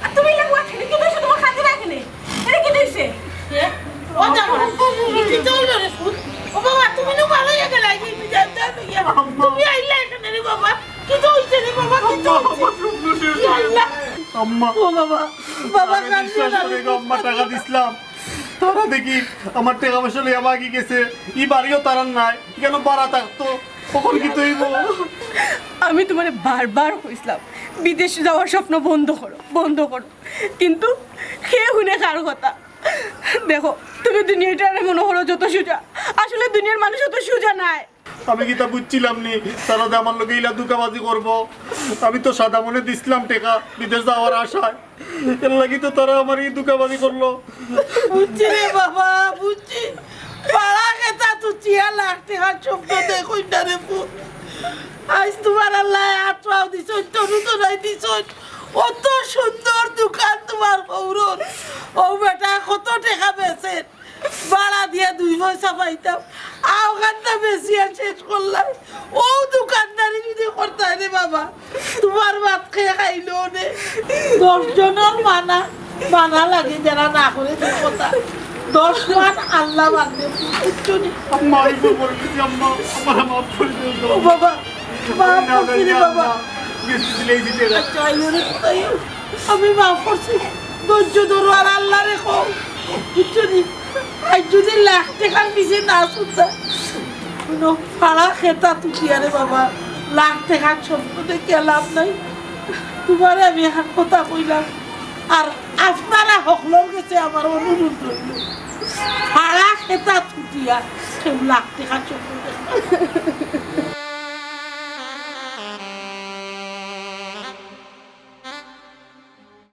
আর তুমি ইলা হুয়া কেনে? কিতা অইছে তুমার? কান্দরায় কেনে? ইটা কিতা অইছে? এ? ও জামাই, ই কিতা অইলো রে ফুত? ও বাবা, তুমি নু ভালা অইয়া গেলায়, ই বিদেশ যাও তো ইয়া। আম্মা। তুমি আইলায় কেনে রে বাবা? কিতা অইছে রে বাবা? কিতা অইছে? আম্মা, আমার স্বপ্ন শেষ অইগেছে। আল্লাহ। আম্মা। ও বাবা, বাবা, তারা কান্দিও বিশ্বাস না রে করে গো, আম্মা, টেকা দিছলাম। তারা দেখি আমার টেকা পয়সা লইয়া ভাগি গেছে। ই বাড়িও তারার নায়, ইখানো ভাড়া থাকতো। অখন কিতা অইবো? আমি তুমারে বারবার কইছলাম, বিদেশ যাওয়ার স্বপ্ন বন্ধ করো, বন্ধ করো। কিন্তু কে হুনে কার কথা? দেখো, তুমি দুনিয়াটারে মনো করো যত সুজা, আসলে দুনিয়ার মানুষ অত সুজা নায়। আমি কিতা বুঝছিলাম নি, তারা যে আমার লগে ইলা ধুকাবাজি করবো। আমি তো সাদা মনে দিছলাম টেকা, বিদেশ যাওয়ার আশায়। এর লাগি তো তারা আমার ই ধুকাবাজি করলো। বুঝছি রে বাবা, বুঝছি। আরে পুত, আইজ তুমার আল্লায় আত্মাও দিছইন, তরু তরাই দিছইন। অত সুন্দর দোকান তুমার হউরর। অউ বেটায় কত টেকা বেচের, ভাড়া দিয়া দুই পয়সা পাইতাম, অউ খানটা বেচিয়া শেষ করলায়। অউ দোকানদারি যুদি করতায় রে বাবা, তুমার ভাত খেয়ে খাইলো নে। দশ জনর মানা, মানা লাগে যারা না করে যে কথা। দশ মান আল্লাহ মানবে, বুঝছো নি? আম্মা, আমি ভুল করে দিছি, আম্মা, আমারে মাফ করে দেও গো। ও বাবা, মাফ করছি রে বাবা। আচ্ছা, আইও রে, আইও। আমি মাফ করছি। ধৈর্য ধরো আর আল্লাহরে কও। বুঝছো নি? আর যুদি লাখ টেকার পিছে না ছুটতা, কোনো ফাড়া খেতা তুটিয়া রে বাবা, লাখ টেকার স্বপ্ন দেখিয়া লাভ নাই। তুমারে আমি এক কথা কইলাম, আর আপনারা হকলর গেছে আমার অনুরোধ রইল, ফাড়া খেতা তুটিয়া কেউ লাখ টেকার স্বপ্ন দেখবা না।